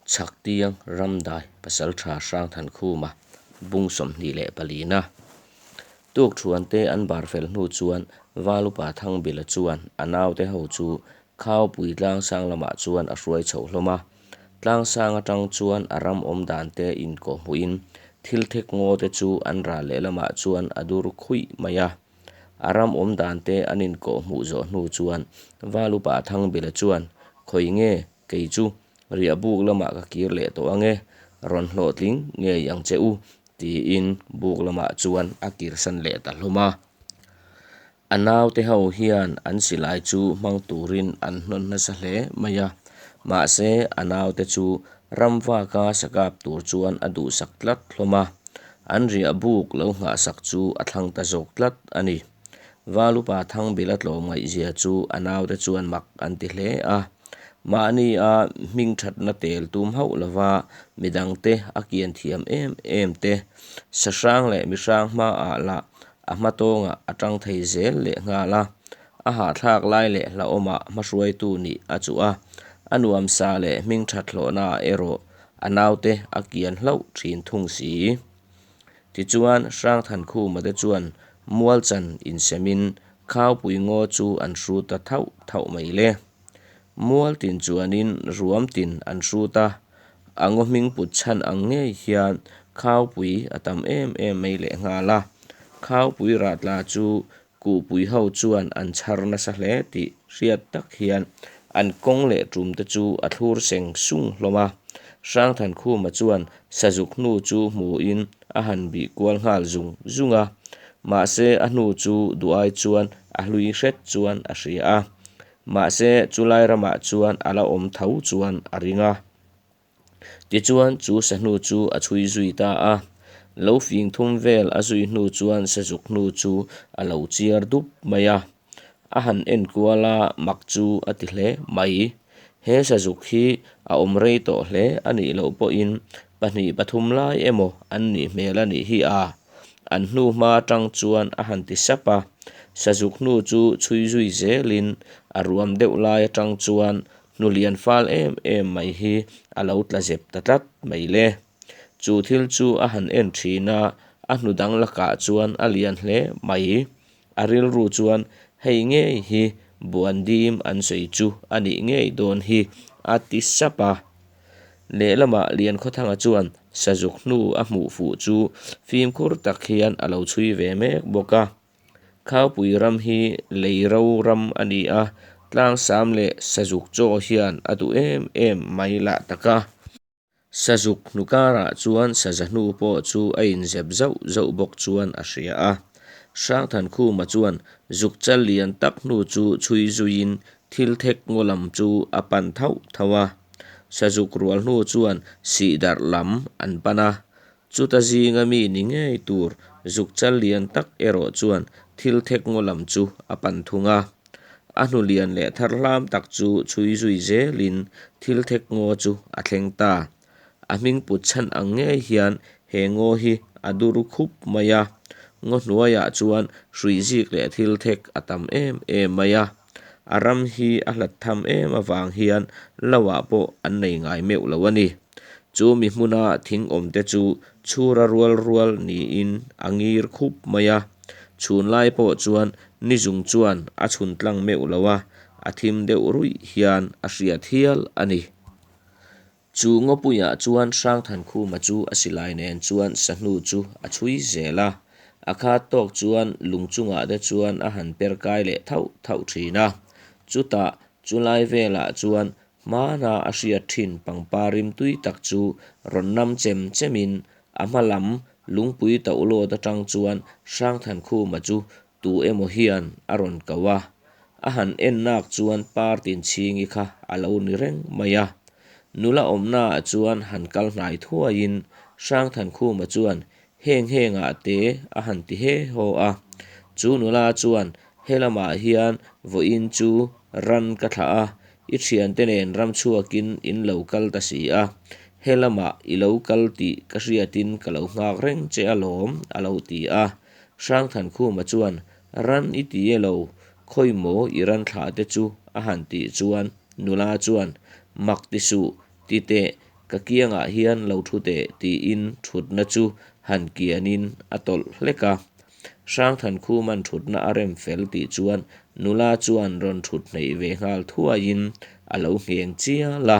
Chhaktiang Ramdai Pasaltha Hrangthankhuma bung 24 na Tukthuante an bar fel hnu chuan Valupa Thangbila chuan a naute ho chu Khaupui tlangsang lamah chuan a hruai chho hlawm a. Tlangsang atang chuan a ram awm dan te inkawhhmuhin thil thek ngaw te chu an ral lehlamah chuan a dur khuih mai a. A ram awm dan te an inkawhhmuh zawh hnu chuan Valupa Thangbila chuan, Khawi nge kei chu riahbuk lamah ka kir leh tawh ange, rawn hlawhtling ngei ang che u, tiin buk lamah chuan a kirsan leh ta hlawm a. A naute ho hian an silai chu hmang turin an hnawn nasa hle mai a, mahse a naute chu ramvaka sakap tur chuan a duhsak tlat hlawm a, an riah buk lo nghahsak chu a thlang ta zawk tlat a ni. Valupa Thangbila tlawmngaihzia chu a naute chuan mak an ti hle a, mahni a hmingthatna tel tum hauh lova midangte a kian thiam em em te, sahrang leh mihrang hmaah lah A hma tawngah a tang thei zel leh nghal a, a hahthlak lai leh hlauhawmah hmahruaitu nih a chuh a, a nuamsa leh hming that hlawhnaah erawh a naute a kian hlauh thin thung si. Tichuan, Hrangthankhuma te chuan mualchan insemin Khaupui ngaw chu an hrut ta thauh thauh mai le. Mual tin chuanin ruam tin an hrut a, a ngaw hming put chhan ang ngei hian khaupui a tam em em mai lehnghal a. Khaupui rahtla chu kuhpui ho chuan an chhar nasa hle tih hriat tak hian an kawng leh tum te chu a thlur seng sung hlawm a. Hrangthankhuma chuan sazuk hnu chu hmuin a han bih kual nghal zung zung a, mahse a hnu chu duai chuan a hlui hret chuan a hria a. Mahse, chulai ramah chuan a la awm tho chuan a ring a. Tichuan, chu sahnu chu a chhui zui ta a. Lo fing thum vel a zui hnu chuan sazuk hnu chu a lo chiar dup mai a. A han en kual a, mak chu a ti hle mai. He sazuk hi a awm rei tawh hle a nih loh pawhin pahnih pathum lai emaw an nih hmel a nih hi a. An hnu hma atang chuan a han ti sap a, sazuk hnu chu chhui zui zelin a ruam deuh lai atang chuan hnu lian fal em em mai hi a lo tla zep ta tlat mai le. Chu thil chu a han en thin a, a hnu dang lakah chuan a lian hle mai. A rilru chuan hei ngei hi buan dim an sawi chu a nih ngei dawn hi a ti sap a. Lehlamah Liankhawthanga chuan sazuk hnu a hmuh fuh chu fimkhur tak hian a lo chhui ve mek bawk a. Khaupui ram hi lei ro ram a ni a, tlangsam leh sazuk chaw hian a duh em em mai lah tak a. Sazuk hnu karah chuan saza hnu pawh chu a inzep zauh zauh bawk chuan a hria a. Hrangthankhuma chuan zuk chal lian tak hnu chu chhui zuiin thil thek ngaw lam chu a pan thauh thauh a. Sazuk rual hnu chuan sih darh lam an pan a. Chuta zinga mi ni ngei tur zuk chal lian tak erawh chuan thil thek ngaw lam chu a pan thung a. A hnu lian leh thar hlam tak chu chhui zui zelin thil thek ngaw chu a thleng ta. A hming put chhan ang ngei hian he ngaw hi a dur khup mai a. Ngaw hnuaiah chuan hrui zik leh thil thek a tam em em mai a. A ram hi a hlat tham em avang hian lo ah pawh an nei ngai meuh lo a ni. Chu mi hmuna thing awm te chu chhura rual rual niin a ngir khup mai a. Chhun lai pawh chuan ni zung chuan a chhun tlang meuh lo a, a thim deuh ruih hian a hriat hial a ni. Chu ngawpuiah chuan Hrangthankhuma chu a silai nen chuan sahnu chu a chhui zel a, a khat tawk chuan lung chungah te chuan a han per kai leh thauh thauh thin a. Chutah chulai velah chuan hmana a hriat thin pangpar rimtui tak chu rawn nam chem chemin a hma lam lungpui tohlawt atang chuan Hrangthankhuma chu Tu emaw hian a rawn ko a, a han en nak chuan partin chhingi kha a lo ni reng mai a. Nula awmnaah chuan han kal hnai thuaiin Hrangthankhuma chuan heng hengah te a han ti he haw a. Chu nula chuan helamah hian vawiin chu ran ka thlah a, i thiante nen ram chhuakin in lo kal ta si a, helamah i lo kal tih ka hriatin ka lo nghak reng che alawm a lo ti a. Hrangthankhuma chuan, Ran i ti e lo, khawi maw i ran thlah te chu? a han tih chuan nula chuan, Mak ti suh, ti teh, Ka kiangah hian lo thu teh tiin thutna chu han kianin a tawlh hlek a. Hrangthankhuman thutna a rem fel tih chuan nula chuan rawn thut hneih ve nghal thuaiin a lo ngheng chial a.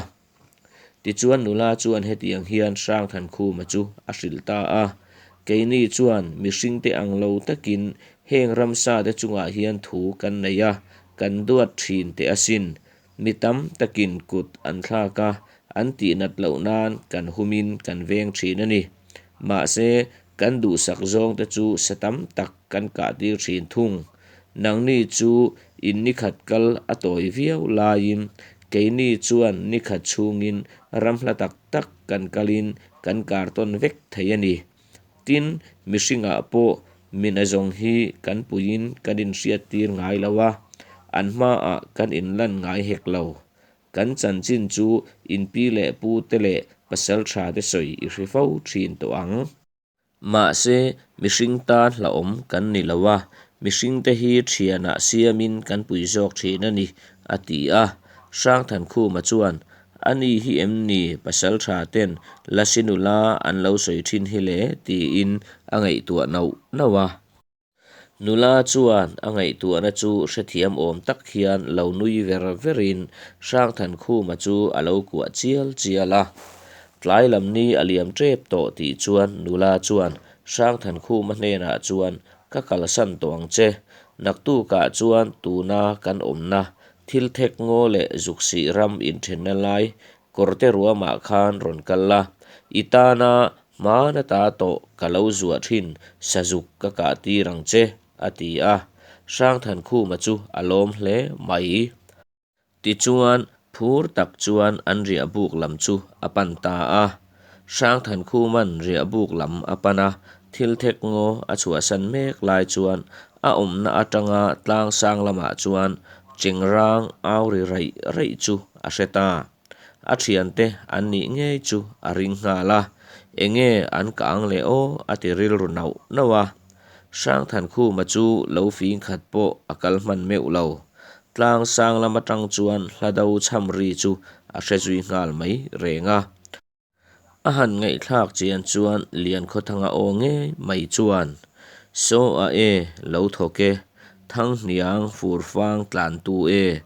Tichuan nula chuan hetiang hian Hrangthankhuma chu a hrilh ta a, Keini chuan mihringte ang lo takin heng ramsa te chungah hian thu kan nei a, kan duat thin teh asin. Mi tam takin kut an thlak a, an tihnat loh nan kan humin kan veng thin a ni. Mahse, kan duhsak zawngte chu sa tam tak kan kah tir thin thung. Nangni chu in nikhat kal a tawi viau laiin keini chuan nikhat chhungin ram hla tak tak kan kalin kan kar tawn vek thei a ni. Tin, mihringah pawh mina zawng hi kan puiin kan inhriattir ngai lo a, an hmaah kan inlan ngai hek lo. Kan chanchin chu in pi leh pu te leh pasaltha te sawi i hre fo thin tawh ang. Mahse, mihring tan hlauhawm kan ni lo a, mihringte hi thianah siamin kan pui zawk thin a ni, a ti a. Hrangthankhuma chuan, A ni hi em ni pasaltha ten Lasi nula an lo sawi thin hi le? tiin a ngaihtuah nauh nauh a. Nula chuan a ngaihtuahna chu hrethiam awm tak hian lo nui ver verin Hrangthankhuma chu a lo kuah chial chial a. Tlai lam ni a liam tep tawh tih chuan nula chuan Hrangthankhuma hnenah chuan Ka kalsan tawh ang che, naktukah chuan tuna kan awmna thil thek ngaw leh zuksih ram inthenna lai kawrte ruamah khan rawn kal la, i tana Hmana ta tawh ka lo zuah thin, sazuk ka kah tir ang che, a ti a. Hrangthankhuma chu a lawm hle mai. Tichuan, phur tak chuan an riahbuk lam chu a pan ta a. Hrangthankhuman riahbuk lam a pan a, thil thek ngaw a chhuahsan mek lai chuan a awmna atanga tlang sang lamah chuan chengrang au ri raih raih chu a hre ta. A thiante an nih ngei chu a ring nghal a, enge an kah ang le aw a ti rilru nauh nauh a. Hrangthankhuma chu lo fing khat pawh a kal hman meuh lo. Tlang sang lam atang chuan hla do chham ri chu a hre zui nghal mai reng a. A han ngaihthlak chian chuan Liankhawthanga aw ngei mai chuan, Saw a e, lo thawk e, Thanghniang furfang tlantu e,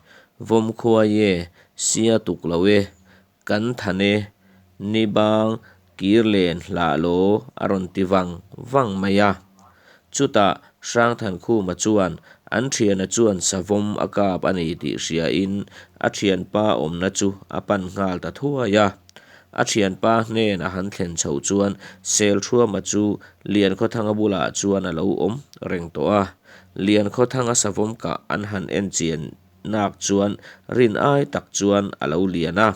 Vawmkhuai e, sia tuk lo e, kan than e, ni bang kir len hlah law a rawn ti vang vang mai a. Chutah Hrangthankhuma chuan an thiana chuan savawm a kap a ni tih hriain a thianpa awmna chu a pan nghal ta thuai a. A thianpa hnen a han thlen chhoh chuan Selthuama chu Liankhawthanga bulah chuan a lo awm reng tawh a. Liankhawthanga savawm kah an han en chian nak chuan rin ai tak chuan a lo lian a.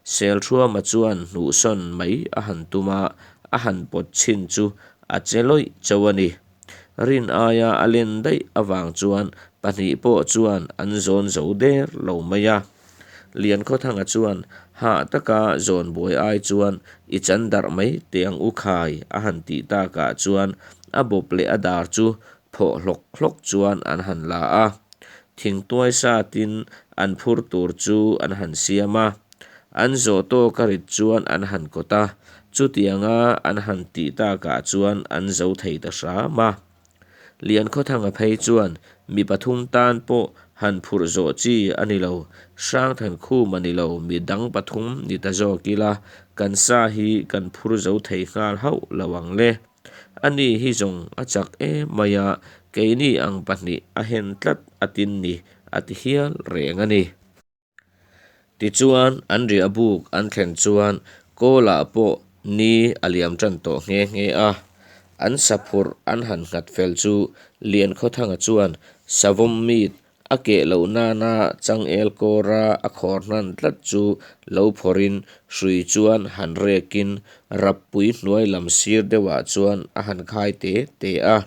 Selthuama chuan hnuhsawn mai a han tum a, a han pawt chhin chu a che lawih chauh a ni. Rin aia a len daih avang chuan pahnih pawh chuan an zawn zo der lo mai a. Liankhawthanga chuan hah taka zawn buai ai chuan i chan darh mai teh ang u khai a han tih takah chuan a bawp leh a dar chu phawh hlawk hlawk chuan an han la a. Thingtuai satin an phur tur chu an han siam a. An zawh tawk a rit chuan an han kawt a, chutianga an han tih takah chuan an zo thei ta hram a. Liankhawthanga phei chuan mi pathum tan pawh han phurh zawh chi a ni lo, Hrangthankhum a ni lo, mi dang pathum ni ta zawk ila kan sa hi kan phur zo thei nghal hauh lo ang le. Ani hi zawng a chak em mai a, keini ang pahnih a hen tlat a tin ni a ti hial reng a ni. Tichuan, an riah buk an thlen chuan Kawlah pawh ni a liam tan tawh nghe nghe a. An saphurh an han nghat fel chu Liankhawthanga chuan savawm mit a keh loh nana changel kawra a khawr hnan tlat chu lo phawrhin hrui chuan han rekin rappui hnuai lam sir deuhah chuan a han khai te te a.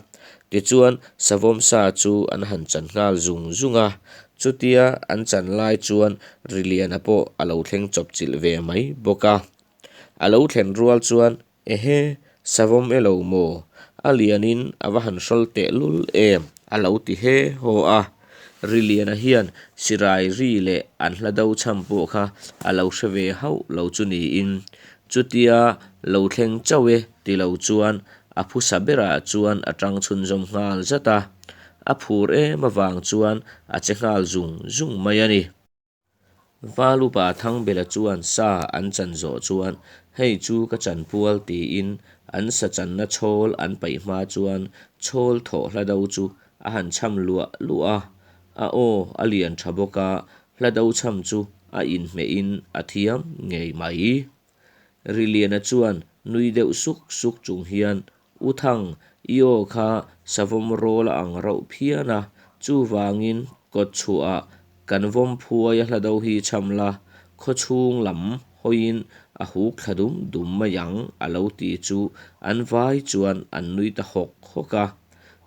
Tichuan, savawm sa chu an han chan nghal zung zung a. Chutia an chan lai chuan Riliana pawh a lo thleng chawp chilh ve mai bawk a. A lo thlen rual chuan, Ehe, savawm e lo maw? A lianin a va han hrawl teh lul em? a lo ti he haw a. Riliana hian Sirai ri leh an hla do chham pawh kha a lo hre ve hauh lo chu niin. Chutia lo thleng chauh e ti lo chuan a phusa berah chuan a tang chhunzawm nghal zat a. A phur em avang chuan a che nghal zung zung mai a ni. Val upa Thangbela chuan sa an chan zawh chuan hei chu ka chanpual tiin an sa channa chhawl an paih hma chuan chhawl thawh hla do chu a han chham luah luah a, a aw a lian tha bawk a, hla do chham chu a inhmehin a thiam ngei mai. Riliana chuan nui deuh suk suk chung hian U Thang, i aw kha savawm rawl a ang rauh phian a, chuvangin kawtchhuahah kan vawm phuai a hla do hi chham la, khawchhung lam hawiin a huk thla dum dum mai ang a lo ti chu an vai chuan an nui ta hawk hawk a.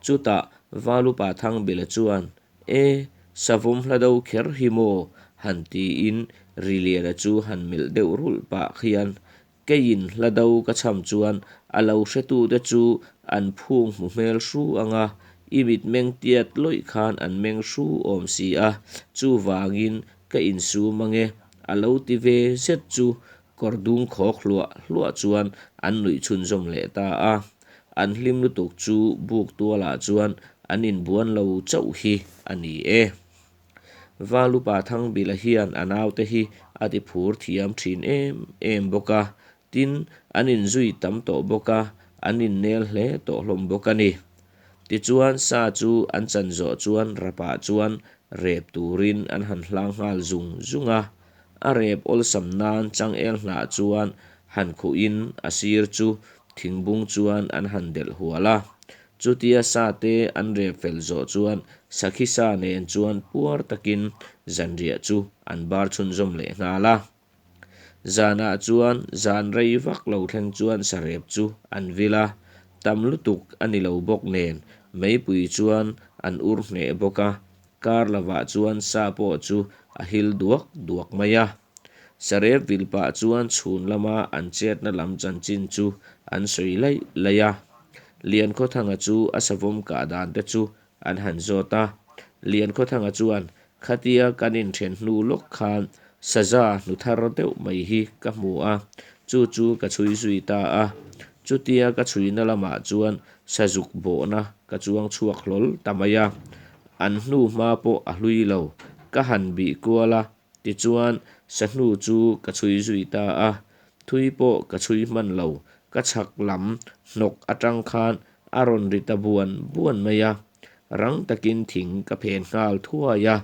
Chutah Valupa Thangbila chuan E, savawm hla do kher hi maw? han tiin Riliana chu han melh deuh rulh pah khian Keiin hla do ka chham chuan a lo hretute chu an phung hmu hmel hru ang a, i mitmeng tiat lawih khan an meng hru awm si a, chuvangin ka insum ang e, a lo ti ve zet chu kawr dung khawk hluah hluah chuan an nuih chhunzawm leh ta a. An hlim lutuk chu buk tualah chuan an inbuan lo chauh hi a ni e. Valupa Thangbila hian a naute hi a ti phur thiam thin em em bawk a, tin, an inzui tam tawh bawk a, an innel hle tawh hlawm bawk a ni. Tichuan, sa chu an chan zawh chuan rapah chuan rep turin an han hlang nghal zung zung a, a rep awlsam nan changel hnah chuan han khuhin a sir chu thingbung chuan an han delh hual a. Chutia sa te an rep fel zawh chuan sakhi sa nen chuan puar takin zanriah chu an bar chhunzawm leh nghal a. Zanah chuan zan rei vak lo thleng chuan sarep chu an vil a, tam lutuk a ni lo bawk nen meipui chuan an ur hneh bawk a, kar lovah chuan sa pawh chu a hil duak duak mai a. Sarep vil pah chuan chhun lama an chetna lam chanchin chu an sawi laih laih a. Liankhawthanga chu a savawm kah dan te chu an han zawt a. Liankhawthanga chuan, Khatia kan inthen hnu lawk khan saza hnu thar deuh mai hi ka hmu a, chu chu ka chhui zui ta a. Chutia ka chhuina lamah chuan sazuk bawhna ka chuang chhuak hlawl ta mai a. An hnu hma pawh a hlui lo, ka han bih kual a, Tichuan, sahnu chu ka chhui zui ta a, thui pawh ka chhui hman lo, ka chhak lam hnawk atang khan a rawn ri ta buan buan mai a, rang takin thing ka phen nghal thuai a,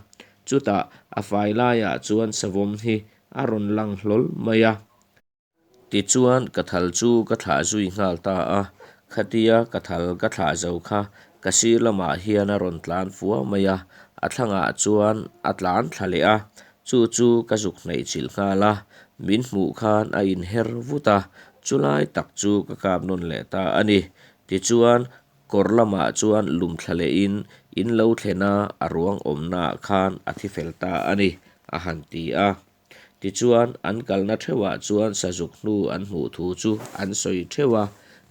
chutah a fai laiah chuan savawm hi a rawn lang hlawl mai a. Tichuan, ka thal chu ka thlah zui nghal ta a, khatia ka thal ka thlah zo kha ka sir lamah hian a rawn tlan fua mai a, a thlangah chuan a tlan thla leh a, chu chu ka zuk hnaih chilh nghal a, min hmuh khan a inher vut a, chulai tak chu ka kap nawn leh ta a ni. Tichuan, kawr lamah chuan lum thla lehin in lo thlen a, a ruang awmnaah khan a thi fel ta a ni, a han ti a. Tichuan, an kalna theuhah chuan sazuk hnu an hmuh thu chu an sawi theuh a,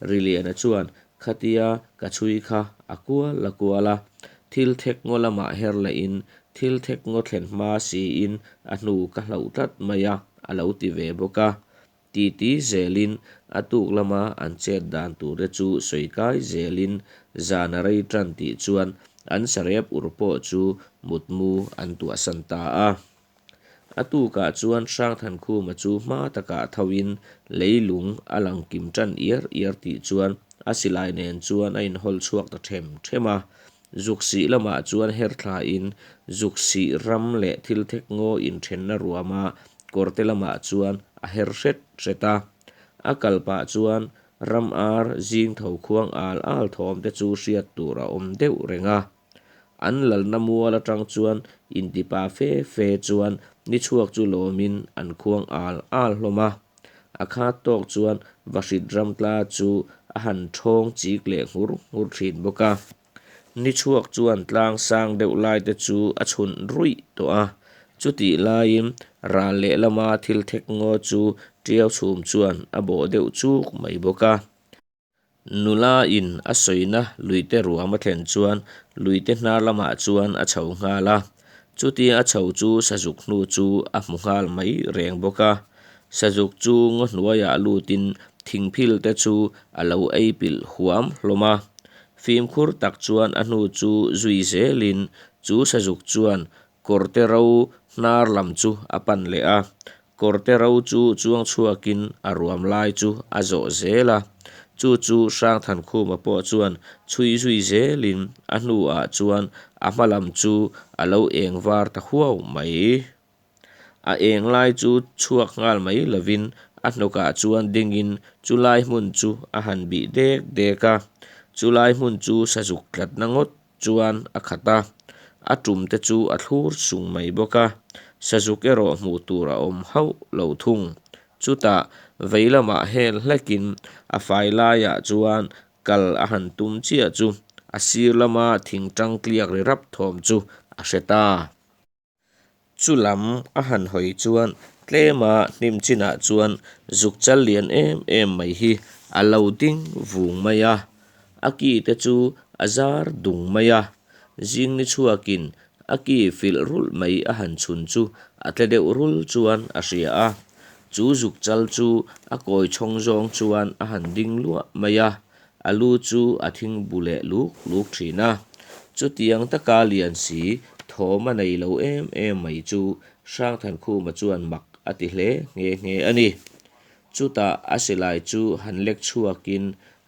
Riliana chuan khatia ka chhui kha a kual a kual a, thil thek ngaw lamah her lehin thil thek ngaw thlen hma siin a hnu ka hlauh tlat mai a, a lo ti ve bawk a. Titi zelin a tuk lama an chet dan turte chu sawi kai zelin zan a rei tan tih chuan an sarep ur pawh chu mutmu an tuahsan ta a. A tukah chuan Hrangthankhuma chu hma takah thoin leilung a lang kim tan iar iar tih chuan a silai nen chuan a inhawl chhuak ta them them a. Zuksih lamah chuan her thlain Zuksih ram leh thil thek ngaw inthenna ruama kawrte lamah chuan a her hret hret a. A kal pah chuan ram ar zing tho khuang al al thawm te chu hriat tur a awm deuh reng a. An lalna mual atang chuan intipa fe fe chuan ni chhuak chu lawmin an khuang al al hlawm a. A khat tawk chuan Vahrit ramtla chu a han thawng chik leh nghur nghur thin bawk a. Ni chhuak chuan tlang sang deuh lai te chu a chhun ruih tawh a. Chutih laiin ral lehlama thil thek ngaw chu tiau chhum chuan a bawh deuh chuk mai bawk a. Nula in a sawina luite ruam a thlen chuan luite hnar lamah chuan a chho nghal a, chutia a chho chu sazuk hnu chu a hmu nghal mai reng bawk a. Sazuk chu ngaw hnuaiah lutin thingphil te chu a lo ei pilh huam hlawm a. Fimkhur tak chuan a hnu chu zui zelin chu sazuk chuan kawrte ro hnar lam chu a pan leh a. Kawrte ro chu chuang chhuakin a ruam lai chu a zawh zel a. Chu chu Hrangthankhuma pawh chuan chhui zui zelin a hnuah chuan a hma lam chu a lo eng var ta huau mai. A eng lai chu chhuak nghal mai lovin a hnawkah chuan dingin chu lai hmun chu a han bih dek dek a. Chu lai hmun chu sazuk tlatna ngawt chuan a khat a, a tum te chu a thlur sung mai bawk a, sazuk erawh hmuh tur a awm hauh lo thung. Chutah vei lamah hel hlekin a fai laiah chuan kal a han tum chiah chu a sir lama thing tang tliak ri rap thawm chu a hre ta. Chu lam a han hawi chuan tlema hnim chinah chuan zuk chal lian em em mai hi a lo ding vung mai a, a ki te chu a zar dung mai a, zing ni chhuakin a ki filh rulh mai a han chhun chu a tle deuh rul chuan a hria a, chu zuk chal chu a kawi chhawng zawng chuan a han ding luah mai a, A lu chu a thing bu leh luk luk thin a. Chutiang taka lian si thawm a nei lo em em mai chu Hrangthankhuma chuan mak a ti hle nghe nghe a ni. Chutah a silai chu han lek chhuakin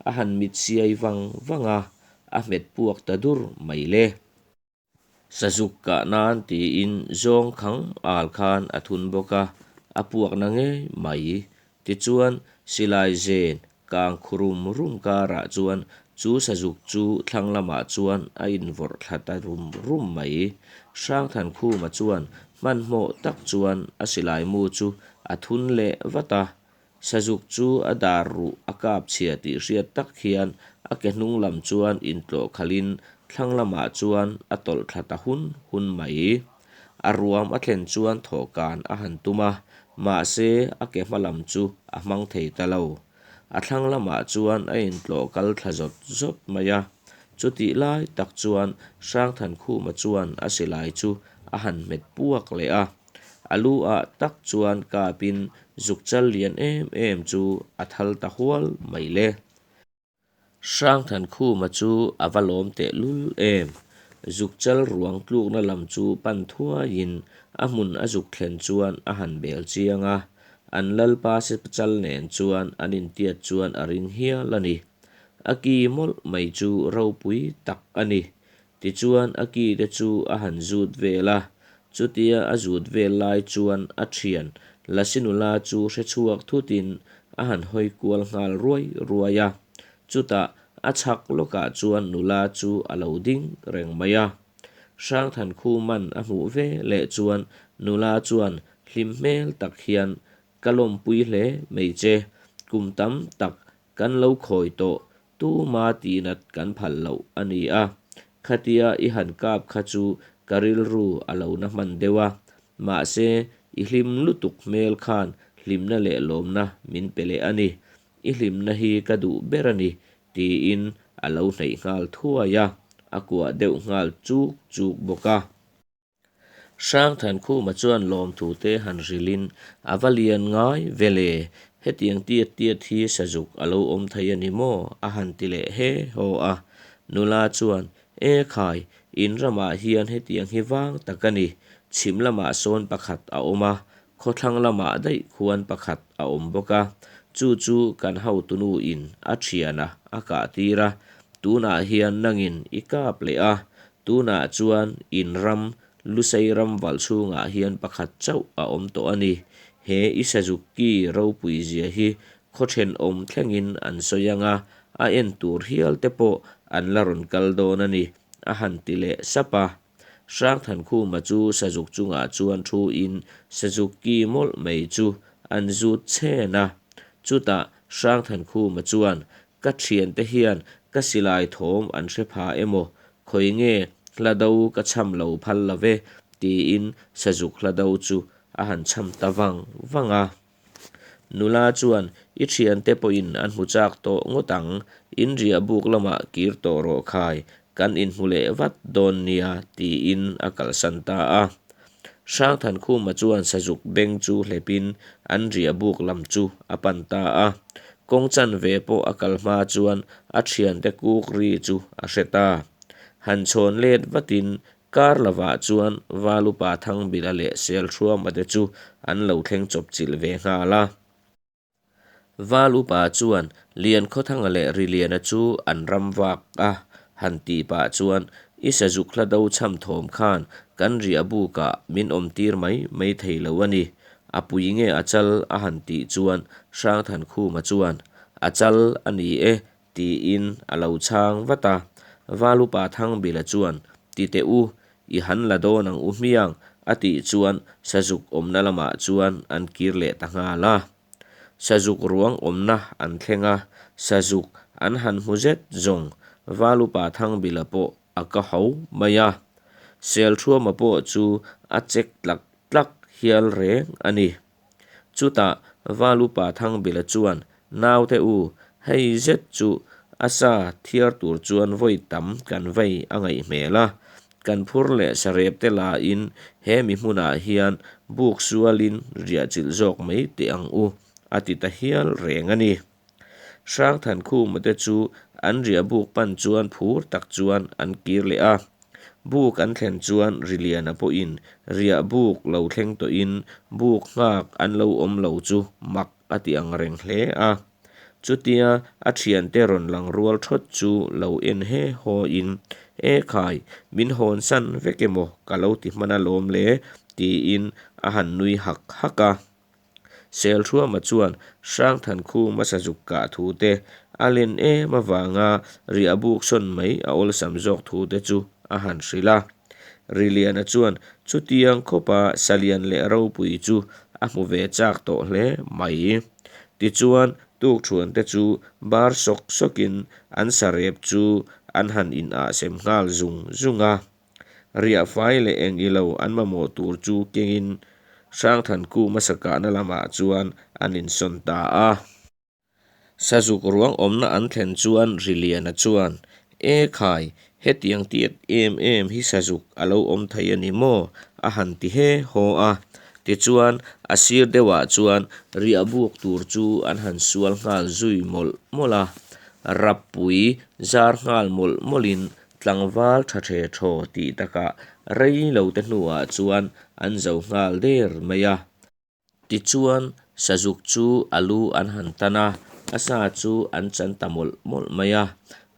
a han mit siai vang vang a, a hmet puak ta dur mai le. Sazuk kah nan tiin zawng khang al khan a thun bawk a, a puakna ngei mai. Tichuan, silai zen kang khu rum rum karah chuan chu sazuk chu thlang lamah chuan a invawrh thla ta rum rum mai. Hrangthankhuma chuan hmanhmawh tak chuan a silai mu chu a thun leh vat a, Sazuk chu a dar ruh a kap chhia tih hriat tak hian a ke hnung lam chuan intlawh khalhin thlang lamah chuan a tawlh thla ta hun hun mai. A ruam a thlen chuan thawhkan a han tum a, mahse a ke hma lam chu a hmang thei ta lo. A thlang lamah chuan a intlawh kal thla zawt zawt mai a. Chutih lai tak chuan Hrangthankhuma chuan a silai chu a han hmet puak leh a. A lu ah tak chuan kapin zuk chal lian em em chu a thal ta hual mai le. Hrangthankhuma chu a va lawm teh lul em. Zuk chal ruang tlukna lam chu pan thuaiin a hmun a zuk thlen chuan a han bel chiang a, an lalpa sipchal nen chuan an intiat chuan a ring hial a ni. A ki mawlh mai chu ropui tak a ni. Tichuan a ki te chu a han zut vel a, chutia a zut vel lai chuan a thian Lasi nula chu hre chhuak thutin a han hawi kual nghal ruai ruai a, chutah a chhak lawkah chuan nula chu a lo ding reng mai a. Hrangthankhuman a hmuh ve leh chuan nula chuan hlim hmel tak hian Ka lawmpui hle mai che, kum tam tak Kan lo khawi tawh, tuma tihnat kan phal loh a ni a. Khatia i han kap kha chu ka rilru a lo na hman deuh a. Mahse, i hlim lutuk hmel khan hlimna leh lawmna min pe leh a ni. I hlimna hi ka duh ber a ni, tiin a lo hnaih nghal thuai a, a kuah deuh nghal chuk chuk bawk a. Hrangthankhuma chuan lawmthu te han hrilhin a va lian ngai ve le, hetiang tiat tiat hi sazuk a lo awm thei a ni maw? a han ti leh he haw a. Nula chuan, E khai, in ramah hian hetiang hi vang tak a ni, chhim lamah sawn pakhat a awm a, khawthlang lamah daih khuan pakhat a awm bawk a, chu chu kan hotunuin a thiana a kah tir a, tunah hian nangin i kap leh a, Tunah chuan in ram, Lusei ram valh chhungah hian pakhat chauh a awm tawh a ni. He i Sazuki ropui zia hi khaw thenawm thlengin an sawi ang a, a en tur hial te pawh an la rawn kal dawn a ni, a han ti leh sap a. Hrangthankhuma chu Sazuk chungah chuan thu in Sazuki mawlh mai chu an zut chhen a. Chutah Hrangthankhuma chuan Ka thiante hian ka silai thawm an hre pha emaw, khawi nge hla do ka chham lo phal lo ve, tiin sazuk hla do chu a han chham ta vang vang a. Nula chuan, I thiante pawhin an hmu chak tawh ngawt ang, in riah buk lamah kir tawh rawh khai, kan inhmu leh vat dawn nia, tiin a kalsan ta a. Hrangthankhuma chuan sazuk beng chu hlepin an riah buk lam chu a pan ta a. Kawng chanve pawh a kal hma chuan a thiante kuk ri chu a hre ta. Han chhawn let vatin kar lovah chuan Valupa Thangbila leh Selthruama te chu an lo thleng chawp chilh ve nghal a. Val upa chuan Liankhawthanga leh Riliana chu an ram vak a han tih pah chuan I sazuk hla do chham thawm khan kan riah bukah min awm tir mai mai thei lo a ni. A pui nge a chal a han tih chuan Hrangthankhuma chuan A chal a ni e tiin a lo chhang vat a. Val upa Thangbila chuan Ti teh u, i han la dawn ang u hmiang a tih chuan sazuk awmna lamah chuan an kir leh ta nghal a. Sazuk ruang awmna an thleng a, sazuk an han hmu zet zawng Val upa Thangbila pawh a ka ho mai a. Selthuama pawh chu a chek tlak tlak hial reng a ni. Chutah Val upa Thangbila chuan Naute u, hei zet chu a sa thiar tur chuan vawi tam kan vei a ngaih hmel a. Kan phur leh sarep te lain he mi hmunah hian buk sualin riah chilh zawk mai teh ang u, a ti ta hial reng a ni. Hrangthankhuma te chu an riah buk pan chuan phur tak chuan an kir leh a. Buk an thlen chuan Riliana pawhin riah buk lo thleng tawhin buk nghak an lo awm lo chu mak a ti ang reng hle a. Chutia a thiante rawn lang rual thawt chu lo en he haw in, E khai, min hawn san vek emaw ka lo ti hman alawm le, tiin a han nui hak hak a. Selhruama chuan Hrangthankhuma sazuk kah thu te, a len em avanga riah buk sawn mai a awlsam zawk thu te chu a han hrilh a. Riliana chuan chutiang khawpa salian leh ropui chu a hmu ve chak tawh hle mai. Tichuan tukthuan te chu bar sawk sawkin an sarep chu an han inah sem nghal zung zung a. Riah fai leh eng ilo an mamawh tur chu kengin Hrangthanku hmasa kahna lamah chuan an insawn ta a. Sazuk ruang awmna an thlen chuan Riliana chuan, E khai, hetiang tiat em em hi sazuk a lo awm thei a ni maw? a han ti he haw a. Tichuan, a sir deuhah chuan riah buk tur chu an han sual nghal zui mawlh mawlh a. Rappui zar nghal mawlh mawlhin Tlangval tha the thaw tih takah rei lo te hnuah chuan an zo nghal der mai a. Tichuan, sazuk chu a lu an han tan a, a sa chu an chan ta mawlh mawlh mai a.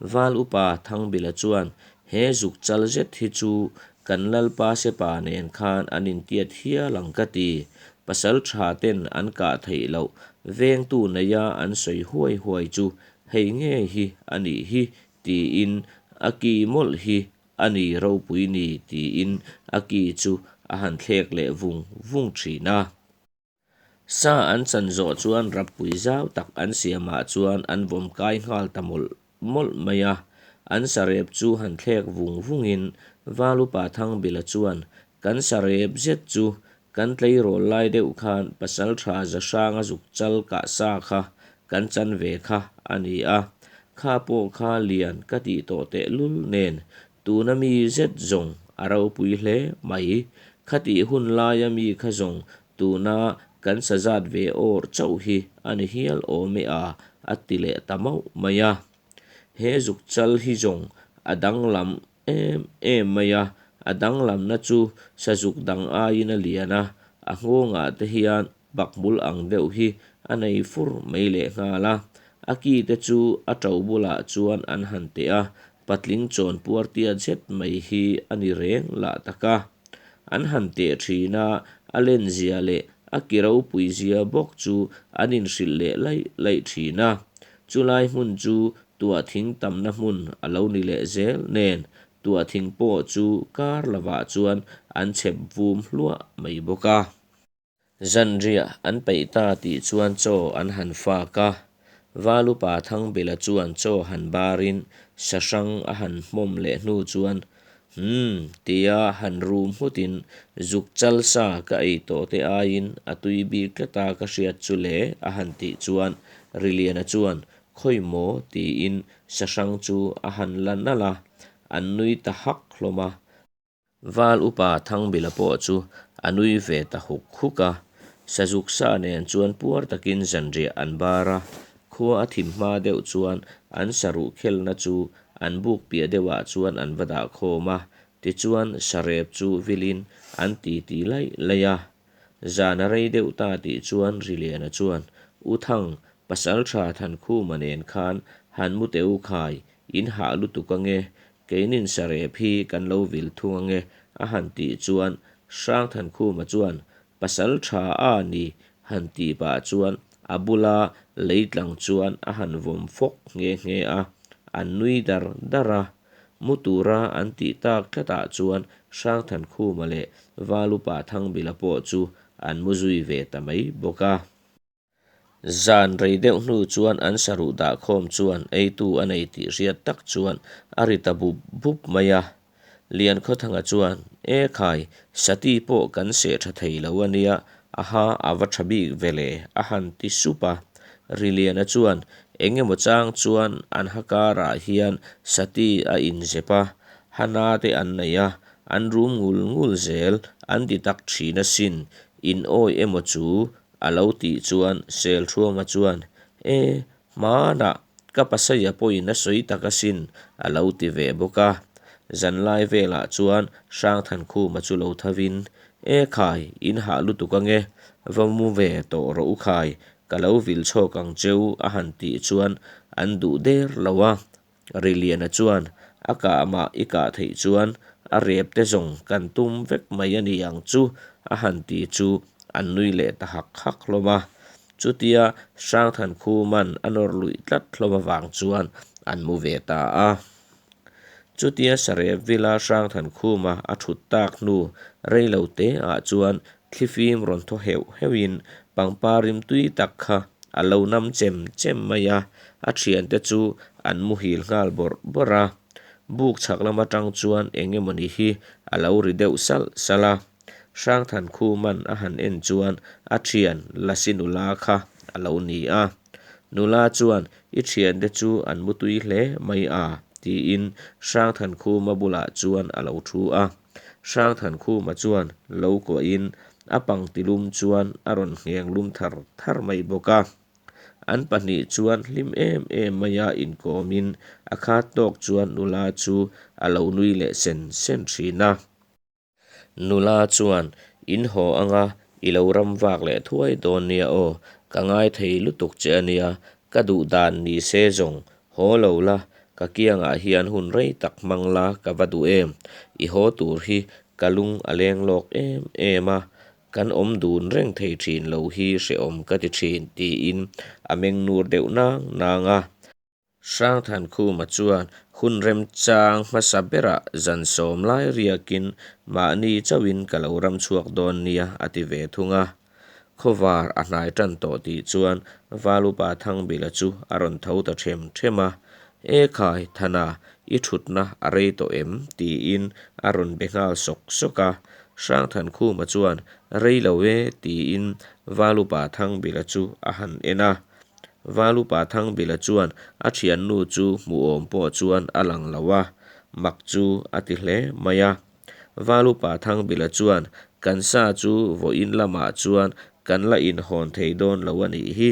Val upa Thangbila chuan, He zuk chal zet hi chu kan Lalpa Sepa nen khan an intiat hial ang ka ti. Pasal tha ten an kah theih loh vengtu neia an sawi huai huai chu hei ngei hi a nih hi tiin a ki mawlh hi a ni ropui ni tiin a ki chu a han thlek leh vung vung thin a. Sa an chan zawh chuan rappui zau tak an siamah chuan an vawm kai nghal ta mawlh mawlh mai a. An sarep chu han thlek vung vungin Valupa Thangbila chuan kan sarep zet chu kan tleirawl lai deuh khan Pasaltha Zahranga zuk chal kah sa kha kan chan ve kha a ni a, kha pawh kha lian ka tih tawh tehlul nen tuna mi zet zawng a ropui hle mai. Khatih hun laia mi kha zawng tuna kan sa zat ve awr chauh hi a ni hial awm e a, a ti leh ta mauh mai a. He zuk chal hi zawng a danglam em em mai a, a danglamna chu sazuk dang aiin a lian a, a nghawngah te hian Bakhmul ang deuh hi a nei fur mai leh nghal a, a ki te chu a to bulah chuan an han teh a, patling chawn puar tia zet mai hi a ni reng lah tak a. An han teh thin a, a len zia leh a ki ropui zia bawk chu an inhrilh leh laih laih thin a. Chulai hmun chu tuah thing tamna hmun a lo ni leh zel nen, tuah thing pawh chu kar lovah chuan an chhep vum hluah mai bawk a. Zanriah an peih ta tih chuan chaw an han fak a, Valupa Thangbila chuan chaw han barin sahrang a han hmawm leh hnu chuan Humm tia han rum nghutin zuk chal sa ka ei tawh te aiin a tui bik tlat a ka hriat chu le a han tih chuan Riliana chuan Khawi maw tiin sahrang chu a han la nalh a, an nui ta hak hlawm a. Val upa Thangbila pawh chu a nui ve ta huk huk a. Sazuk sa nen chuan puar takin zanriah an bar a, khua a thim hma deuh chuan an saruh khelna chu an buk piah deuhah chuan an va dah khawm a, tichuan sarep chu vilin an titi laih laih a. Zan a rei deuh ta tih chuan Riliana chuan, U Thang, Pasalṭha Thankhuma nen khan han mu teh u khai, in hah lutuk ange, keinin sarep hi kan lo vil thung ange a han tih chuan Hrangthankhuma chuan, Pasalṭha a ni han tih pah chuan a bula leitlang chuan a han vawm fawk nghe nghe a, an nui dar dar a. Mu tura an tih tak tlatah chuan Hrangthankhuma leh Valupa Thangbila pawh chu an mu zui ve ta mai bawk a. Zan rei deuh hnu chuan an saruh dahkhawm chuan eitu a nei tih hriat tak chuan a ri ta bup bup mai a. Liankhawthanga chuan, E khai, Sati pawh kan seh tha thei lo a nia, aha a va tha bik ve le, a han ti sup a. Riliana chuan, Eng emaw chang chuan an ha karah hian Sati a inzep a, ha na te an nei a, an rum ngul ngul zel an ti tak thin asin, in awi emaw chu A lo tih chuan Selṭhuama chuan, E, hmanah ka pasaia pawhin a sawi tak asin, a lo ti ve bawk a. Zanlai velah chuan Hrangthankhuma chu lo thavin, E khai, in hah lutuk ange, va mu ve tawh rawh u khai, ka lo vil chhawk ang cheu, a han tih chuan an duh der lo a. Riliana chuan, A kah mah i kah theih chuan a rep te zawng kan tum vek mai a ni ang chu, a han ti chu an nui leh ta hak hak hlawm a. Chutia Hrangthankhuma'n a nawr luih tlat hlawm avang chuan an mu ve ta a. Chutia Sarep Villa Hrangthankhuma a thut tak hnu rei lo te ah chuan thlifim rawn thaw heuh heuhin pangpar rimtui tak kha a lo nam chem chem mai a, a thiante chu an muhil nghal bawrh bawrh a. Buk chhak lam atang chuan eng emawni hi a lo ri deuh salh salh a. Hrangthankhuman a han en chuan a thian Lasi nula kha a lo ni a. Nula chuan I thiante chu an mutui hle mai a tiin Hrangthankhuma bulah chuan a lo thu a. Hrangthankhuma chuan lo kuahin a pangti lum chuan a rawn ngheng lum thar thar mai bawk a. An pahnih chuan hlim em em maia inkawmin a khat tawk chuan nula chu a lo nui leh sen sen thin a. Nula chuan, In haw anga i lo ram vak leh thuai dawn nia aw, ka ngai thei lutuk che a nia, ka duh dan ni se zawng haw lo la, ka kiangah hian hun rei tak hmang la ka va duh em, i haw tur hi ka lung a leng lawk em em a, Kan awm dun reng thei thin lo hi hrehawm ka ti thin, tiin a meng nur deuh nang nang a. Hrangthankhuma chuan hun remchang hmasa berah zan sawm lai riakin mahni chauhin ka lo ram chhuak dawn nia a ti ve thung a. Khawvar a hnai tan tawh tih chuan Valupa Thangbila chu a rawn tho ta them them a. E khai, Thana, i thutna a rei tawh em? tiin a rawn be nghal sawk sawk a. Hrangthankhuma chuan, Rei lo e, tiin Valupa Thangbila chu a han en a. Valupa Thangbila chuan a thiannu chu hmuhawm pawh chuan a lang lo a, mak chu a ti hle mai a. Valupa Thangbila chuan, Kan sa chu vawiin lamah chuan kan la inhawn thei dawn lo a nih hi,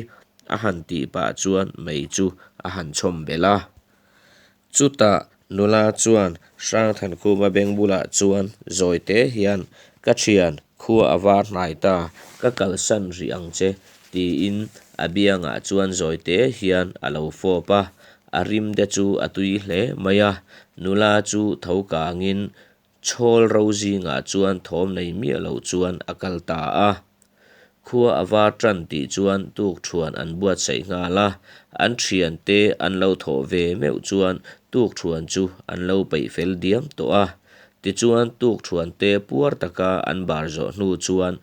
a han tih pah chuan mei chu a han chhawm belh a. Chutah nula chuan Hrangthankhuma beng bulah chuan zawi te hian, Ka thian, khua a var hnai ta, ka kalsan rih ang che, tiin a biangah chuan zawi te hian a lo fawp a. A rim te chu a tui hle mai a, nula chu tho kangin Chhawl ro zingah chuan thawm nei miah lo chuan a kal ta a. Khua a var tan tih chuan tukṭhuan an buatsaih nghal a, an ṭhiante an lo thawh ve meuh chuan tukṭhuan chu an lo peih fel diam tawh a. Tichuan tukṭhuante puar taka an bar zawh hnu chuan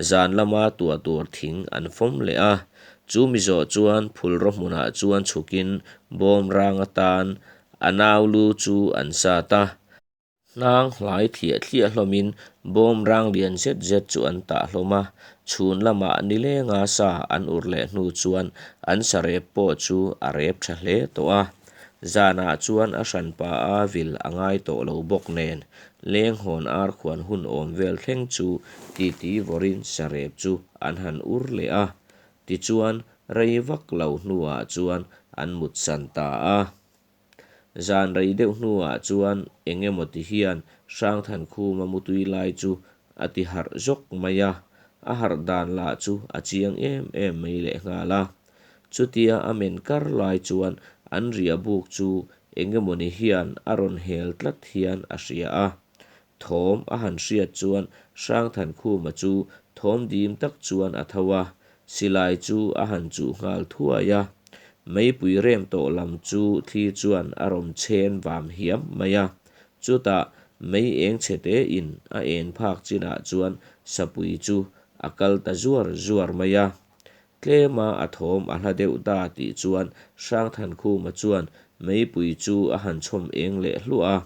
zan lama tuah tur thing an fawm leh a. Chu mi zawh chuan phulraw hmunah chuan chhukin bawm rang atan a nau lu chu an sat a. Hnang hlai thliah thliah hlawmin bawm rang lian zet zet chu an tah hlawm a, chhun lamah nilenga sa an ur leh hnu chuan an sa rep pawh chu a rep tha hle tawh a. Zanah chuan a hranpa a vil a ngai tawh lo bawk nen. Leng hawn ar khuan hun awm vel thleng chu titi vawrin sarep chu an han ur leh a. Tichuan, rei vak lo hnuah chuan an mutsan ta a. Zan rei deuh hnuah chuan eng emaw ti hian Hrangthankhuma mutui lai chu a ti harh zawk mai a, a harh dan lah chu a chiang em em mai lehnghal a. Chutia a men kar lai chuan an riah buk chu eng emaw ni hian a rawn hel tlat hian a hria a. Thawm a han hriat chuan Hrangthankhuma chu thawm dim tak chuan a tho a, silai chu a han chuh nghal thuai a. Meipui rem tawh lam chu thli chuan a rawn chhen vam hiam mai a. Chutah mei eng chhe te in a en phak chinah chuan sapui chu a kal ta zuar zuar mai a. Tlema a thawm a hla deuh ta tih chuan Hrangthankhuma chuan meipui chu a han chhawm eng leh hluah a.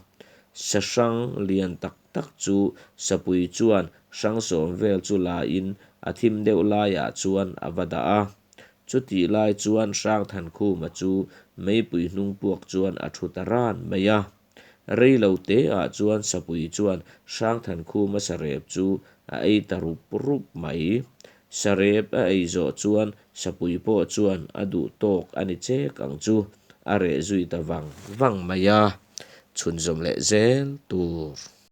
Sa hrang lian tak tak chu sapui chuan hrang sawm vel chu la in a thim deuh laiah chuan a va dah a. Chutih lai chuan Hrangthankhuma chu meipui hnung puak chuan a thu ta ran mai a. Rei lo te ah chuan sapui chuan Hrangthankhuma sarep chu a ei ta rup rup mai. Sarep a ei zawh chuan sapui pawh chuan a duh tawk a ni chek ang chu a reh zui ta vang vang mai a, chhunzawm leh zel tur.